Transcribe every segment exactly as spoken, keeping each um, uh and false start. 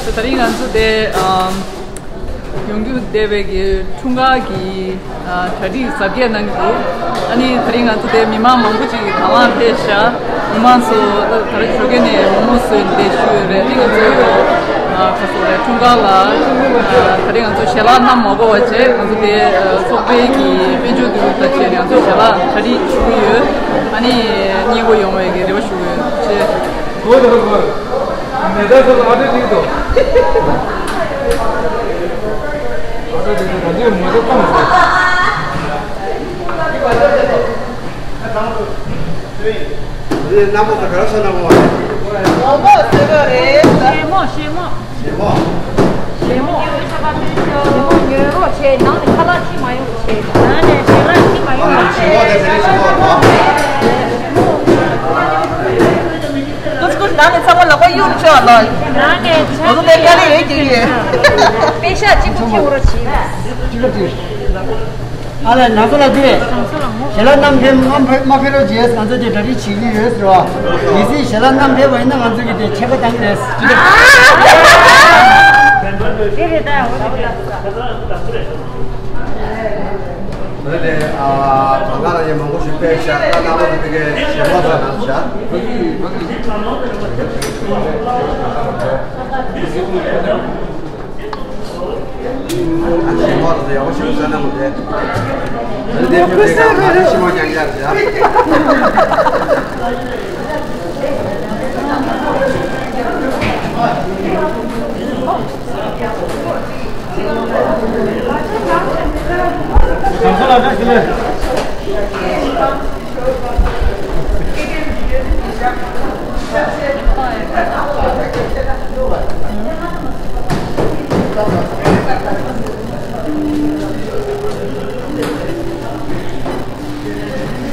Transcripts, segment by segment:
ད་རིང་ང་ཚོ་དེ་ཨམ་ཡོང་རྒྱུ་བསྡད་པའི་གི་འཁྲུངས་སྐར་གྱི་ཨ་གྲ་སྒྲིག་གཟབ་རྒྱས་གནང་གི་འདུག་ཨ་ནི་ད་རིང་ང་ཚོ་དེ་མི་མང་མང་པོ་ཅིག་གིས་དང་བླངས་ཕེབས་ཤག་མི་མང་ཚོ་ད་རེས་ཞོགས་ཀས་ནས་མོག་མོག་བཟོས་ནས་བཞུགས་ཡོད་རེད། ཨ་ནི་ང་ཚོ་ཨ་ག་ཚོད་རེད། འཁྲུངས་སྐར་ལ་ཨ་ད་རིང་ང་ཚོ་ཞལ་ལག་བསྣམས་མ་དགོས་པ་བྱས། ང་ཚོ་དེ་ཨ་ཚོགས་པའི་གི་དཔལ་འབྱོར་འདུས་པ་བྱས་ནས་ང་ཚོ་ཞལ་ལག་གྲ་སྒྲིག་ཞུ་གི་ཡོད། ཨ་ནི་སྙིང་པོ་ཡོང་བའི་གི་རེ་བ་ཞུ་གི་ཡོད། ཅེས། མེ་ད་སོ་ཨ་ཏི་ཏིག་ཏོ། ཨ་ཏི་ཏིག་ཏོ་ག་ཚོད་མེ་ད་ཏང་ཏོ། རེད། རྣམ་པ་ཚོ་ག་རེ་ཟ་ན་མོ། ལོ་མོ་ཟེར་བ་རེད། ཞེ་མོ། ཞེ་མོ། ཞེ་མོ། ཞེ་མོ། ཞེ་མོ་ཉོ་རོགས་བྱས། ནང་ནས་ཁ་ལག་ཁྱི་མ་ཡོང་བྱས། ནང་ནས་ཞལ་ལག་ཁྱི་མ་ཡོང་བ་བྱས། ཞེ་མོ་དེ་ཟེར་ཞེ་མོ་ལ། ཀུ་ཀུ་ནང་ནས་ཚང་མ་ལག་པ་གཡུག་ཆོག་ལ། ནང་ནས་ང་ཚོ་དེ་དཀའ་ལས་ཡོད་ཀྱི་ཡོད། པེ་ཤག་གཅིག་པུ་ཁྱེར་རོགས་བྱེད། ཨ་ལས། ང་ཚོ་ལ་དེ་ཞལ་ལག་བསྣམས་ཕེབས། མ་ཕེབས་རོགས་བྱས། ང་ཚོ་དེ་གྲ་སྒྲིག་བྱེད་ཀྱི་ཡོད་ཟེར་བ། གལ་སྲིད་ཞལ་ལག་བསྣམས་ཕེབས་པ་ཡིན་ན་ང་ཚོ་གིས་དེ་ཆད་པ་བཏང་གི་རེད། དེ་རེད་ད། འོ་དེ་རེད། ད་དེ་ཨ་གང་ག་ལ་ཡང་མང་པོ་ཞིག་ཕེབས་ཤག་ད་ནང་ལོགས་དེ་གའི་ཞལ་མ་ཟ་ན་ཤག་ཞེ་མོ་ལ་ཡག་པོ་ཞིག་བཟོས་གནང་དགོས་ཏེ། འདི་ཁུ་སིམ་མེར་ཞེ་མོ་རྐྱང་རྐྱང་རེད་ཡ།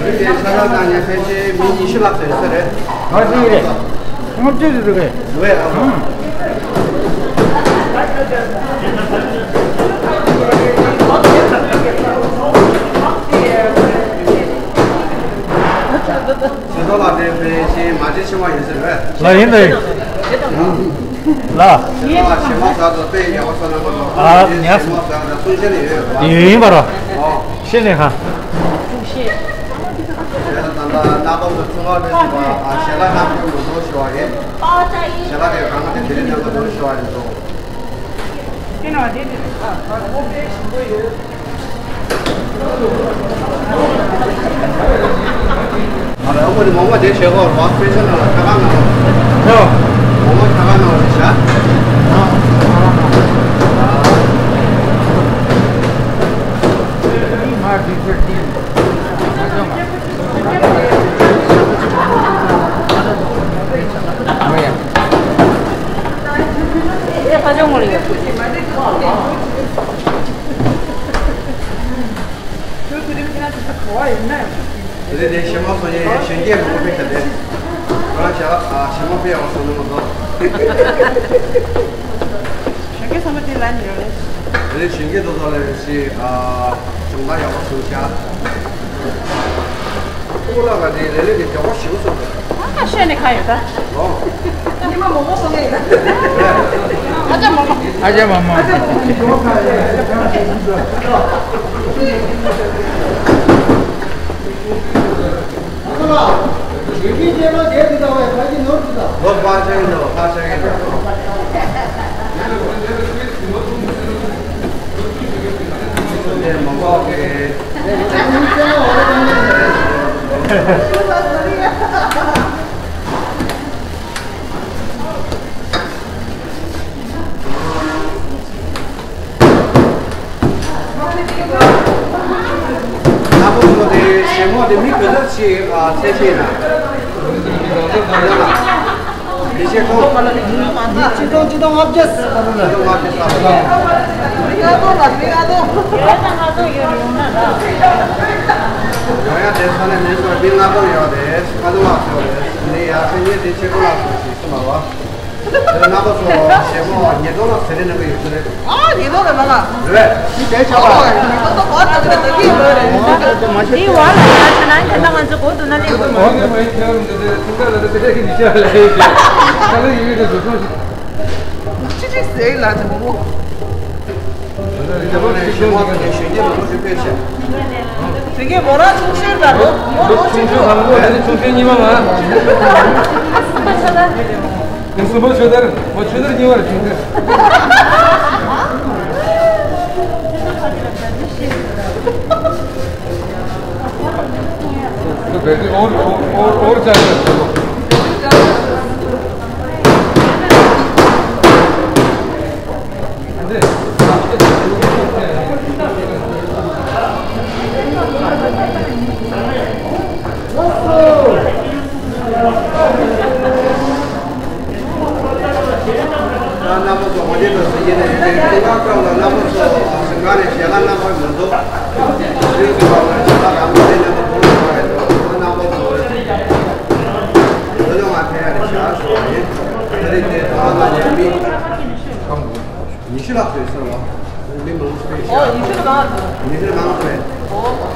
རིགས་དེ་ས་ཁ་དང་ནས་ཕལ་ཆེར་མི་ཉི་ཤུ་ལྷག་ཙམ་ཡོད་ས་རེད། ག་ཚོད་རེད། ལྔ་བཅུ་ཙམ་རེད། རེད་ཨ། ཚེ་ཐོག་ལ་དེ་ཕལ་ཆེར་མ་བྱན་ཆེ་བ་ཡོད་ས་རེད། ལགས་ཡིན་ད་ཡིན། ལགས། ཞེ་མ་ཟ་དང་དཔེ་ཡག་པོ་ཟ་ན་མ་གཏོགས། ཨ་ཉག་ཞེ་མ་ཟ་དང་གསུང་བཤད་ནི་ཡོད་ཡོད་པ། ཡོད་ཡིན་པ་རོ། ཨོ། ཤེས་ནས་ཧ། དེ་ལ་ད་ལྟ་སྣ་ཁོག་ཏུ་ཆུ་བ་ལས་སུ་བ་ཨ་ཞལ་ལག་རྣམ་ཀུན་མ་འདོར་ཞུ་བ་རེད། ཞལ་ལག་དེ་རང་གི་དེ་རིང་ནང་ག་འདོར་ཞུ་བ་རེད་འདུག་དེ་ནང་དེ་དེ་ཨ་ཁོ་པའི་ཞིམ་པོ་ཡོད། ཨ་ར་ཨ་ཁོ་དེ་མོག་མོག་དེ་བྱེད་དགོས་རེད་པ། པེ་ཤ་ནང་ལ་ཁ་ཁ་ནང་ལ། ཧོ། མོག་མོག་ཁ་ཁ་ནང་ལ་བྱ། ཨ། མ་དེ་ཚོ་དེ། དེ་ནས་ཞེ་མ་སོང་ཡས་གཞོན་སྐྱེས་མང་པོ་ཕེབས་ཤག་དེ། ཁོ་རང་ཞེ་ཞེ་མ་ཕེབས་ཡག་སོང་ནི་མ་གཏོགས། གཞོན་སྐྱེས་ཚང་མ་དེ་ལ་ནི་ཡོད་རེད། དེ་ནས་གཞོན་སྐྱེས་ཚོ་ཚོ་ལ་ཞེ་སྦྱོང་བརྡར་ཡག་པོ་བྱུང་ཤག་ཨོ་ལ་ག་དེ་ལས་ལས་ཀྱི་མགྱོགས་པོ་ཞིག་སོང་། ཨ་ཤེས་ནས་ཁ་ཡོད་ད། ཨོ། ཉི་མ་མོག་མོག་སོང་ངེ་ཡིན་ད། ཨ་ཅག་མོག་མོག་ཨ་ཅག་མོག་མོག་ཨ་ཅག་མོག་མོག་ལོ་ཕར་ཆགས་ཡིན་ནོ། ཕར་ཆགས་ཡིན་ནོ། ནས་མ་འགོག་གི། ལྷ་མོ་ཚོ་དེ་ཞེ་མོག་དེ་མི་ག་ཚོད་ཅིག་ཨ་ཚད་ཤེས་ན། མི་ཤེས་ཁོང་། མི་ཆིག་སྟོང་ཆིག་སྟོང་ལྔ་བརྒྱ་ཟེར་བ་ལ། ཆིག་སྟོང་ལྔ་བརྒྱ་ཟེར་བ་ལ། ཡོང་ཡ་དེ་ས་ནས་ནས་སོ་མི་ལྔ་སྟོང་ཡོད་རེད། ལྔ་སྟོང་ལྷག་ཡོད་རེད། ནས་ཡར་ཕན་ཡོན་དེ་ཆེ་པོ་ལ་སོང་ཞིག་སོང་བ། དེ་རྣམ་པ་ཚོ་ཞེ་མོག་ཉིས་སྟོང་ལ་ཟེར་རེ་ནང་གི་ཡོད་ཚོད་རེད། ཨ་ཉིས་སྟོང་རེད་མ་ལ། རེད། ཞིག་དེ་ཆགས་པ། ཉིས་སྟོང་གོ་ཐག་ཆོད་ད་གི་ཡོད་རེད། ཨོ་དེ་མ་ཤེས། དེའི་བར་ལ་ཡ་ཆ་ན་ཁྱེད་ད་ང་ཚོ་གོ་འདུག་ན་ལེགས་པོ། ཨོ་དེ་མ་ཤེས། ཁྱེད་རང་འདི་དེ་ཐུག་ད་ལ་དེ་དེ་གི་ཉི་ཤ་ལ་ཡོད་ཀྱི། ད་ལ་ཡོད་ཡོད་དེ་བཟོ་སོང་ཞིག་ཅི་ཅི་ཟེར་ལ་ཅི་མོ་མོ། དེ་གའི་མོ་རང་ཆུང་ཤོས་ལ་རོ། མོ་རོ་ཆུང་ཤོས་ལ་མོ་དེ་ནི་ཆུང་ཤོས་གཉིས་པ་མ། ཡང་གསུམ་པ་ཆོས་དར་མོ་ཆོས་དར་གཉིས་པ་རེད་ཆུང་ཤོས། རྣམ་པ་ཚོ་ངོ་དེབ་ཏུ་གཟིགས་ཀྱི་ནས་ཡོད་པའི་ཀུན་དགའ་སྐབས་ལ་རྣམ་པ་ཚོ་གཟིམ་ཁང་ནས་ཞལ་ལག་གནང་བ་མི་འདུག་དུས་ཀྱི་བར་ལ་ཞལ་ལག་གང་མ་དེ་རྣམ་པ་ཚོ་ལ་ཕེབས་པ་རེད་འདུག་རྣམ་པ་ཚོ་ལ་ཕེབས་ཡ་ནས་བཞག་ཞུ་བ་ཡིན། ད་རེས་དེ་ད་ལ་ཡང་མི་ཉི་ཤུ་ལྷག་ཙམ་ཡོད་ས་རེད་བ། མི་མང་པོ་ཞིག་ཨོ་ཉི་ཤུ་ལྷག་ཉི་ཤུ་ལྷག་རེད། ཨོ།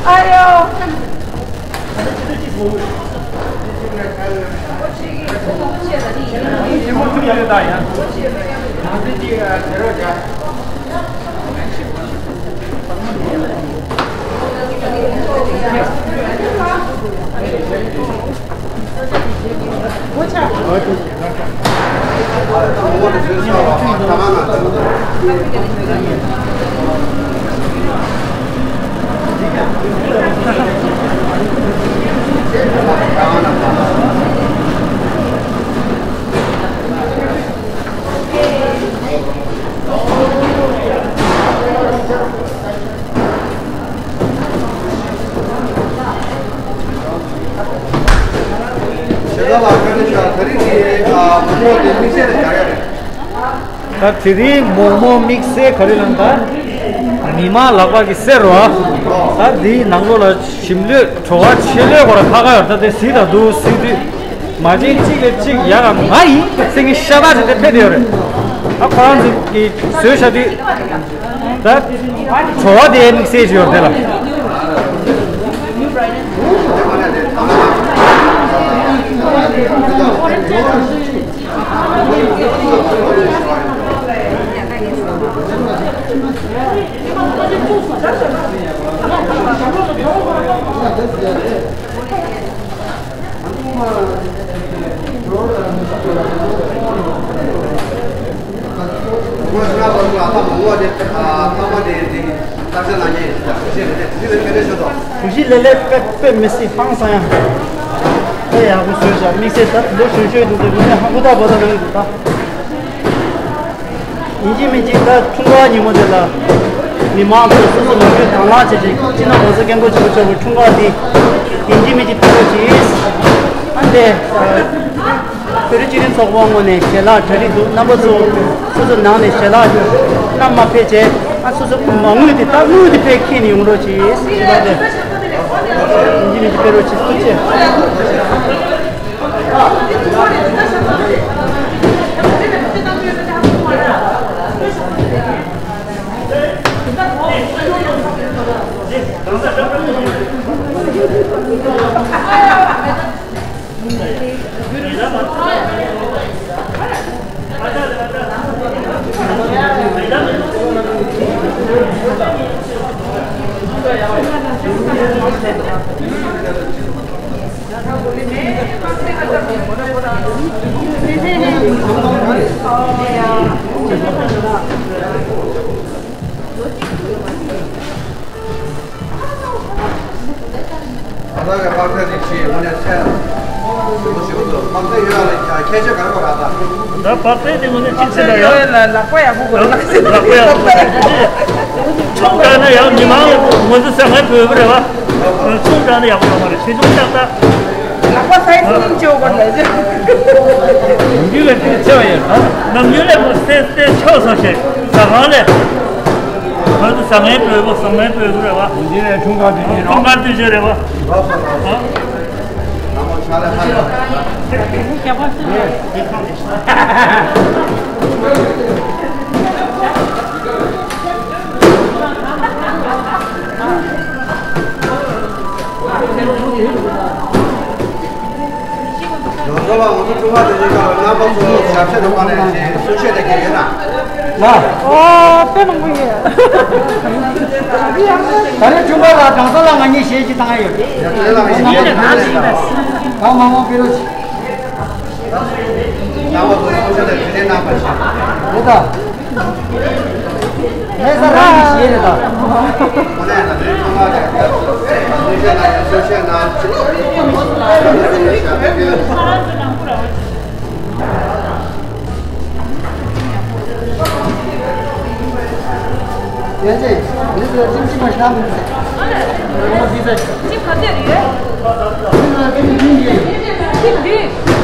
ཨ་ཡོ། ད་དེ་རིང་མོག་མོག་དམིགས་བསལ་ག་རེ་ལབ་ན། ད་མི་མང་ལག་པ་གི་གསེར་རོ། ད་འདིའི་ནང་ལོགས་ལ་ཞིམ་ལོས་བྲོ་བ་ཆེ་ལོས་གོ་ར་ཁ་ཁ་ཡོད། ད་དེ་གཟིགས་དང་འདུག་གཟིགས་དུས་མ་བྱན་གཅིག་ལས་གཅིག་ཡག་གམ་ང་ཡིན་སེང་གེ་ཤ་སྟག་ཅིག་དེ་ཕེབས་བསྡད་ཡོད་རེད། ད་ཁོ་རང་ཚོ་གི་བཟོས་བཞག་དུས། ད་བྲོ་བ་དེ་དམིགས་བསལ་ཞིག་ཡོད་རེད་དེ་ལ། གུ་ཤི་ལེ་ལེ་དཔེ་དཔེ་མི་སྲིད་ཧང་སང་ཡ། དཔེ་ཡག་པོ་བཟོས་བཞག་དམིགས་བསལ་ད་ལོ་གཞོན་ཤོས་འདུག་དེ་ངོས་ནས་ཧ་གོ་ད་བོ་ད་ག་ཡིན་འདུག་ད། ཡིན་གཅིག་མིན་གཅིག་ད་འཁྲུངས་སྐར་ཉིན་མོ་དེ་ལ་མི་མང་ཚོས་སོ་སོ་ལོ་རྒྱུས་དང་བླངས་བྱས་ཏེ་སྤྱི་ནོར་༸གོང་ས་༸སྐྱབས་མགོན་ཆེན་པོ་མཆོག་གི་འཁྲུངས་སྐར་འདི་ཡིན་གཅིག་མིན་གཅིག་དུས་རབས་ཀྱིས་ཨ་འདས་བོད་རིགས་སྤྱི་མཐུན་ཚོགས་པ་ངོས་ནས་ཞལ་ལག་གྲ་སྒྲིག་འདུག་རྣམ་པ་ཚོ་སོ་སོ་ནང་ནས་ཞལ་ལག་བསྣམས་མ་ཕེབས་བྱས་ཨ་སོ་སོ་མ་དངུལ་དེ་ད་དངུལ་དེ་ཕེབས་འཁྱེར་ནས་ཡོང་རོགས་གྱིས་ཞེས་པ་དེ་ཡིན་གཅིག་མིན་གཅིག་ཕེབས་རོགས་གྱིས། ཐུགས་རྗེ་ཆེ། ད་ལྟ་གི་དཔག་ཆ་འདི་ཆེས་དངོས་གནས་ཚད། ཞུ་བ་ཞུ་བ་ཚོ་དམག་དོན་ཡོད་ལ་ཁྱད་ཆོས་ག་རེ་གོ་ར་ད། ད་དམག་དོན་དེ་ངོ་ནས་ཅི་ཟེར་ན་ཡང་ལག་པ་ཡག་པོ་དགོས་ལག་པ་ཡག་པོ་དགོས། ཆུང་དྲགས་ན་ཡང་མི་མང་ངོ་ཚ་ཟ་མཁན་བོད་པ་རེད་བ། ཆུང་དྲགས་ན་ཡག་པོ་ཡོད་མ་རེད། ཆེ་ཆུང་ཏག་ཏག་ལག་པ་སའི་སྙིང་རྗེ་བོ་དགོས་ལ་ཟེར། ཡུལ་ལ་དེ་ཆེ་བ་ཡོད་ཨ། ནམ་ཡུལ་ལ་མོ་སེ་སྟེ་ཆོག་སོང་ཞེས་ཟ་ཁང་ལས། ངོ་ཚ་ཟ་མཁན་བོད་པ་ཟ་མཁན་བོད་པ་རེད་བ། འདི་ནས་འཁྲུངས་སྐར་དུས་ཆེན་རོགས། འཁྲུངས་སྐར་དུས་ཆེན་རེད་བ། ཨ། ང་ཚོ་ལ་ང་ཚོ་ཀྲུང་ཧྭ་མི་རིགས་ཀྱི་རྣམ་པ་ཚོ་ཞབས་ཕྱི་དང་པ་ནས་ཞེས་གསུང་བཤད་དེ་གལ་ཡོད་ན། ལ། ཨོ་དཔེ་མང་པོ་ཡོད། ད་རེས་ཀྲུང་ཧྭ་ལ་གང་ས་ལ་ང་གཉིས་ཞེས་ཀྱི་བཏང་ཡོད། ཡ་ཁྱེད་ལ་ང་གཉིས་ཞེས་ཀྱི་བཏང་ཡོད། གང་མང་མང་ཕེ་རོ་ཆེ། རྣམ་པ་ཚོ་གསུང་བཤད་དང་དྲི་ལན་གནང་པ་ཞིག་རེད་ད། ལྷ་ས་རང་གི་གཞས་རེད་ད། ཡན་ཅེ། འདི་ཚོ་ཅིམ་ཅིམ་མ་ཤ་མི་འདུག་ཅིམ་ག་ཚོད་རེད། ཅིམ་ལ་ཀེ་ཇི་བདུན་རེད། ཅིམ་བདུན།